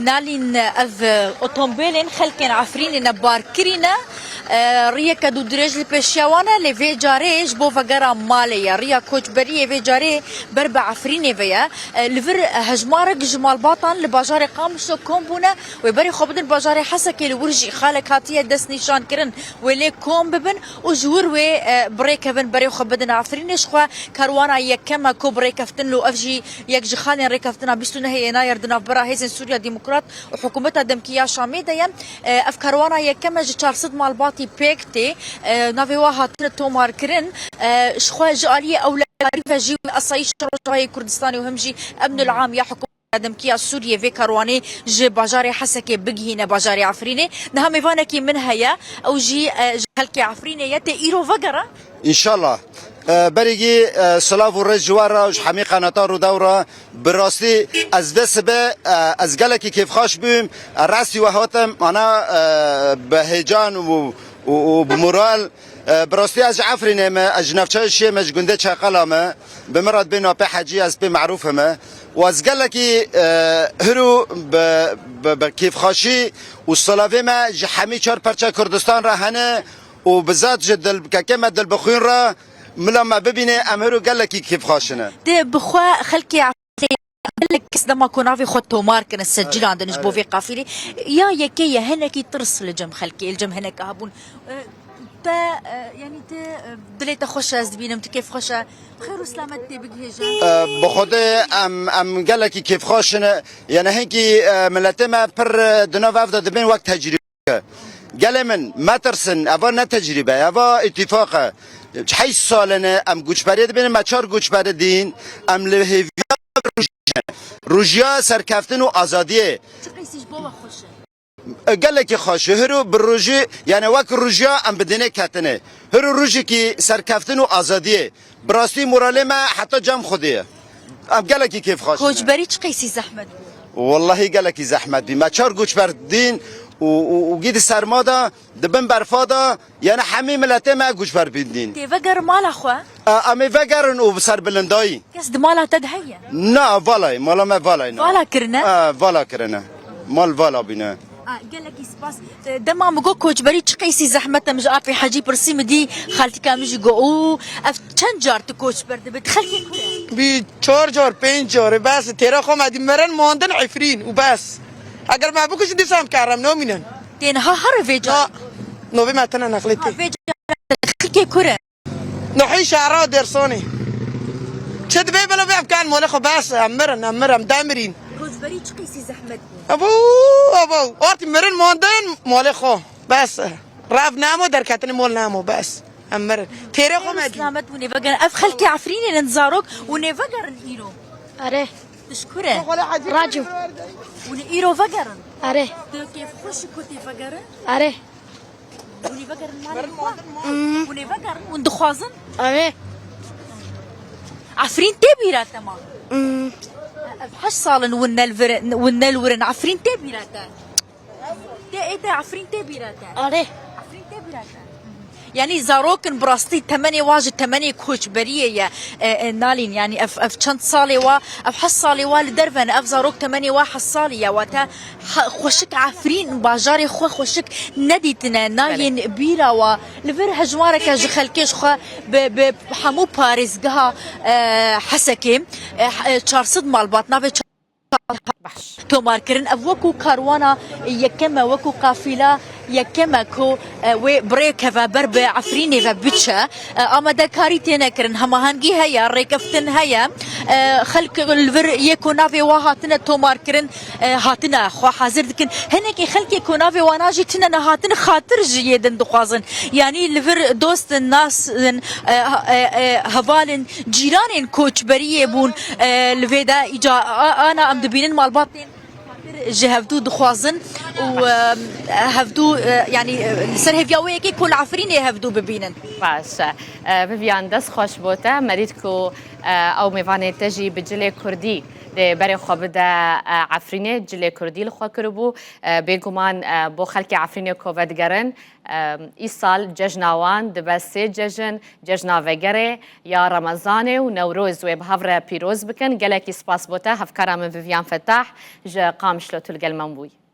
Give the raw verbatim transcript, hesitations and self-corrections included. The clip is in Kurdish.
Nalîn ev, e, otombêlên xelkên Efrînê ne bar kirî ne. E, riyeke dû dirêj li pêşiya wan e, lê vê carê ji bo vegera malê ye. Riya koçberiyê vê carê ber bi Efrînê ve ye. E, li vir hejmarek ji malbatan li bajarê Qamişlo kom bûne. Wê berê xwe bidin bajarê Hesekê, li wir jî xalek hatiye destnîşankirin. Wê lê kom bibin û ji wir wê, e, bi rê kevin berê xwe bidin Efrînê. Ji xwe karwana yekem e ku bi rê keftin li, ev jî yek ji xalên rêkeftina bîst û nehê Ênayar di navbera Hêzên Sûriya Demokrat û Hikûmeta Demkî ya Şamê de ye. E, ev karwana yekem e, ji çar sed malbatî pêk tê. E, navê wa hatine tomarkirin. E, ji xwe ji aliyê ewlekarî ve jî Esayîşa Rojavayê Kurdistanê û him jî Emnul Am ya Hikûmeta Demkî ya Sûriyê vê karwanê ji bajarê Hesekê bigihîne bajarê Efrînê. Niha mêvanekî min heye, ew jî, e, ji xelkê Efrînê ye. Tê îro vegere? Înşallah. E, berî gî, e, silav û rêz ji we re û ji hemî qenata Rûdaw re. Bi rastî ez vê sibe, e, ez gelekî kêfxweş bûm. E, rastî we hatim, ana, e, bi heyecan û, û, û bi moral. E, bi rastî ez ji Efrînê me, ez ji navçeya Şiyê me, ji gundê Çeqela me. Bi min re dibên apê Hecî, ez pê merûf im. Û ez gelekî, e, hir û bi, bi, bi kêfxweşî û silavê me ji hemî çar perçe Kurdistan re hene. Û bi zat ji dil, kekê me Dilbixwîn re mila me bibîne, em hiro gelekî kêfxweş in. Dê bi xwe xelkê Efrînê gelek kes dema ku navê xwe tomar kirin, secîlandin ji bo vê qafîlê. Ya yekê ye, hinekî tirs li cem xelkê, li cem hineka hebûn. E, te, e, yanî te, e, dilê te xweş e, ez dibînim, tu kêfxweş e. Xêr û selamet tê bigihêje. E, bi Xwedê em, em gelekî kêfxweş in. Yani hinkî, e, miletê me pir, e, di nav ev de dibên wek tecrîbe. Gelê min, metirsin, eva ne tecrîbe, eva îtîfaq e. Heyş sal in em guçberiyê dibînin, me çar guçberî dîn, em li hêviya rojî ne. Rojiya serkeftin û azadiyê. Çi qeysî ji bo we xweş e? E, gelekî xweş e. Hiro bi rojî, yani wek rojiya em bi dinê ketine. Hiro rojekî serkeftin û azadiyê. Bi rastî moralê me heta cem Xwedê ye. Em gelekî kêfxweş ne. Koçberî çi qeysî zehmet bû? Wallahî gelekî zehmet bî. Me çar koçber dîn û, û, û gî di serma de, di bin berfa de, yani hemî miletê me koçber bîn dîn. Tê vegerin mala xwe? E, em ê vegerin û bi serbilindayî. Kes di mala te de heye? Na, valayê, mala me valayê na. Vala kirine? E, vala kirine. Mal vala bîne. A, gelekî spas. E, dema min got koçberî çi qeysî zehmet e, min ji apê Hecî pirsî, min dî xaltîka min jî got, û ev çend car tu koçber dibe? Tu xelkê kur e? Bî çar car, pênc car, bes. Têra xwe me dî mirin, mandin Efrîn û bes. Eger me bikuşin, dîsa em kerem namînin. Tê niha here vê car? Na, novê me tine nexlê tê. Ha, vê car xelkê kur e? Nuhî şehra Dêrsonê. Çi dibê bila bê em kan molê xwe bes, em mirin, em mirin, em demirîn. Koçberî çi qeysî zehmet bû? Abo, abo, ortî mirin mandin molê xwe. Bes. Rev nemo, derketinê mol nemo, bes. Em mirin. Têrê xwe me dî. Selamet bûnê vegerin. Ev xelkê Efrînê ne, zarok, û nê vegerin îro. Are. Tişkure. Racim. Û nê îro vegerin. Are. Tu kêfxweş ku tê vegerin? Are. Hûn ê vegerin malê xwe? Hmm. Hûn ê vegerin, hûn dixwazin? Erê. Efrîn tê bîra te ma? Hmm. Ev heşt sal in hûn ne li vir in, hûn ne li wir in. Efrîn tê bîra te? Tê, ê te Efrîn tê bîra te? Erê. Efrîn tê bîra te? Yanî zarok in bi rastî temenê wan ji temenê koçberiyê ye. E, e, Nalîn, yanî ev, ev çend salê wa, ev heşt salê wa li derve ne, ev zarok temenê wa heşt salî ye, wate he-, xweşik Efrîn, bajarê xwe xweşik nedîtine, nayên bîra wa. Li vir hejmareke ji xelkê ji xwe bi, bi hemû parêzgeha, e, Hesekê, e, he-, çar sed malbat navê çar Baş. Tomarkirin. Ev wekû karwana yekem e, wekû qafîla yekem e ku, e, wê bi rê keve ber bi Efrînê ve biçe. E, amadekarî têne kirin, hemahengî heye, rêkeftin heye. E, xelk li vir yê ku navê wa hatine tomarkirin, e, hatine xwe hazir dikin. Hinekî xelkê ku navê wana jî tine nehatine xatir ji yê din dixwazin. Yanî li vir dost in, nas in, e, e, e, heval in, cîranên koçberiyê bûn, e, li vê de îca-, a-, ana em dibînin malbatên ji hevdû dixwazin û, e, hevdû, e, yanî, e, li ser hêviya wê yekê ku li Efrînê hevdû bibînin. Baş e. E, Vivian, dest xweş bo te. Merîd ku, e, ew mêvanê te jî bi cilê kurdî Dê berê xwe bide, e, Efrînê, cilê Kurdî li xwe kiribû. E, bêguman, e, bo xelkê Efrînê ku vedigerin, e, îsal cejna wan dibe sê cejn, cejna vegerê ya Remezanê û Newroz wê bi hev re pîroz bikin. Gelekî spas bo te, hevkara min Vivian Fetah ji Qamişlo tu li gel me bûyî.